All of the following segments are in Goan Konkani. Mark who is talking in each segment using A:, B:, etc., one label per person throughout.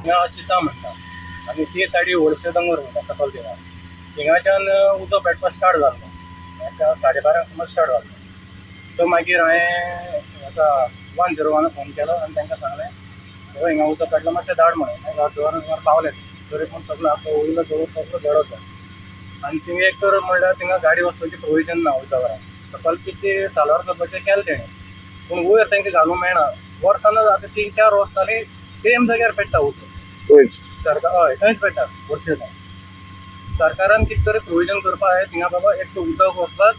A: हिंगा चिता म्हणटा आनी ते सायडी व्हडशे दोंगर म्हणटा सकयल थिंगा. थिंगाच्यान उजो पेटपाक स्टार्ट जाल्लो. एका 12:30 सुमार स्टार्ट जाल्लो. सो मागीर हांवें हेका 101 फोन केलो आनी तांकां सांगलें, "हो हिंगा उजो पेटलो, मातशें धाड" म्हणून. मागीर अर्द वरान सुमार पावले. तरी पूण सगलो आख्खो वयलो दोंगर सगलो जळत जालो. आनी थिंगा एक तर म्हणल्यार थिंगा गाडी वचपाची प्रोविजन ना. वयता वरां सकयल कितें साल्वार करपाचें केलें तेणें, पूण वयर तांकां घालूंक मेळना. वर्सान आतां 3-4 वर्स जालीं, सेम जाग्यार पेट्टा उजो.
B: थंयच?
A: सरकार, हय, थंयच पेट्टा वर्स. सरकारान कितें तरी प्रोविजन करपाक जाय थिंगा बाबा. एक तर उदक वचपाक,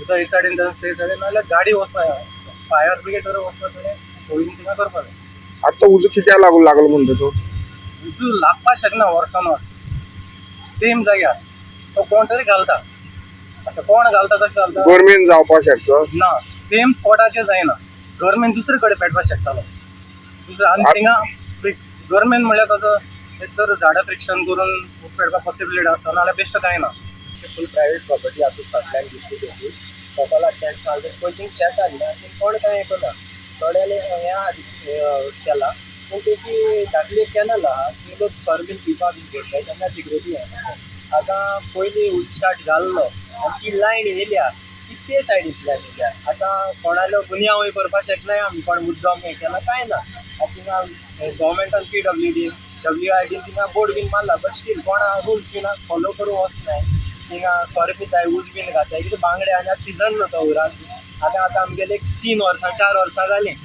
A: उदक हे सायडीन ते सायडीन, नाजाल्यार गाडी वचपाक, फायर ब्रिगेड तरी वचपाक तेणें प्रोविजन थिंगा करपाक जाय.
B: आतां उजो कित्याक लागून लागलो म्हणटा तूं?
A: उजो लागपाक शकना वर्सान वर्स सेम जाग्यार. तो कोण तरी घालता. आतां कोण घालता, कशें घालता?
B: गरमेन जावपाक शकता?
A: ना, सेम स्पॉटाचेर जायना. गव्हर्मेंट दुसरे कडेन पेटपाक शकतालो दुसरे. आनी थिंगा गव्हर्मेंट म्हणल्यार कसो, एक तर झाडां फ्रिक्शन करून ऊस पेटपाक पॉसिबिलिटी आसा, नाजाल्यार बेश्टो कांय ना.
C: फूल प्रायव्हेट प्रॉपर्टी आसून फाटल्यान घेतली तेजी लोकांक चालू. पयलीं शेत हाडलें आनी कोण कांय हें थोड्यांनी हें केलां, पूण तेजी धाकली एक कॅनल आहा. ती लोक सोरो बीन पिवपाक बीन घेतले तेन्ना सिगरेटी हें. आतां पयलीं उजो स्टार्ट जाल्लो आनी ती लायन येयल्या ती ते सायडींतल्यान येयल्या. आतां कोणालो गुन्यांवूय करपाक शकनाय आमी, कोण मुद्दम हें केलां कांय ना. आतां थिंगा गव्हर्मेंटान पीडब्ल्यूडीन, डब्ल्यूआरडीन थिंगा बोर्ड बीन मारला, बट स्टील कोण रुल्स बीन फॉलो करूंक वचनाय. थिंगा सोरो पिताय, ऊस बीन घाताय. कितें बांगडे आनी सिजन न्हू तो हुरान. आतां आतां आमगेले 3 वर्सां, 4 वर्सां जालीं,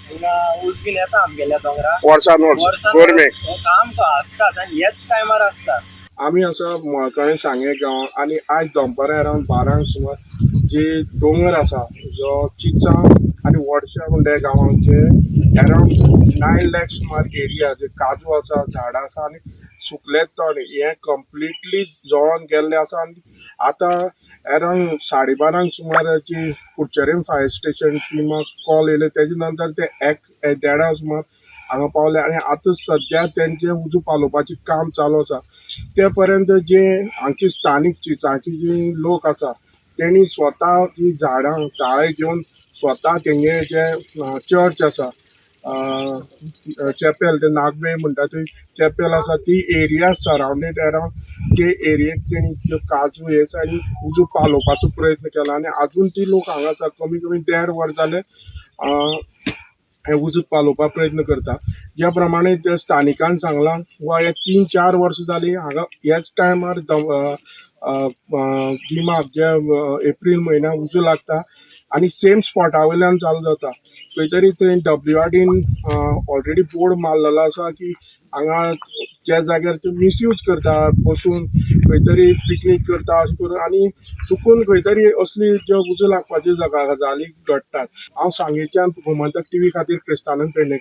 C: हिंगा ऊस बीन येता आमगेल्या दोंगरा.
B: वर्सान वर्स?
C: वर्सान.
B: गरमेक?
C: सामको आसताच आनी ह्याच टायमार आसता.
B: आमी आसा मळकर्णे सांगें गांवांत आनी आयज दनपारां अरावंड 12 सुमार जे दोंगर आसा, जो चिंचा आनी वर्षा म्हणटा ह्या गांवांचे अरावंड 9 लॅक सुमार एरिया जे काजू आसा, झाडां आसा आनी सुकले तण हें कंप्लिटली जळोन गेल्लें आसा. आनी आतां अरावंड 12:30 सुमार जी कुडचडें फायर स्टेशन टिमाक कॉल येयले, तेजे नंतर ते एक देडा सुमार हांगा पावले आनी आतां सद्या तेंचें उजो पालोवपाचें काम चालू आसा. ते पर्यंत जे हांगची स्थानीक चिंचाची जी लोक आसा, तेणी स्वता ती झाडां ताळे घेवन स्वता तेंगे जे चर्च आसा, चॅपेल, ते नागवे म्हणटा ती चॅपेल आसा, ती एरिया सरावंडेड अरावंड ते एरियेक तेणी त्यो काजू हे सायडीन उजो पालोवपाचो प्रयत्न केला. आनी आजून ती लोक हांगा आसा. कमी कमी देड वर जालें हे उजो पालोवपाक प्रयत्न करता. ज्या प्रमाणे त्या स्थानिकान सांगलां वा हे 3-4 वर्सां जालीं हांगा ह्याच टायमार गिमाक जे एप्रील म्हयन्याक उजो लागता आनी सेम स्पॉटा वयल्यान चालू जाता. खंय तरी थंय डब्ल्यूआरडीन ऑलरेडी बोर्ड मारलेलो आसा की हांगा ज्या जाग्यार ते मिसयूज करता, बसून खंय तरी पिकनीक करता अशें करून आनी चुकून खंय तरी असली ज्यो उजो लागपाच्यो गजाली घडटात. हांव सांगेंच्यान गोमंतक टीव्ही खातीर क्रिस्तानंद पेडणेकर.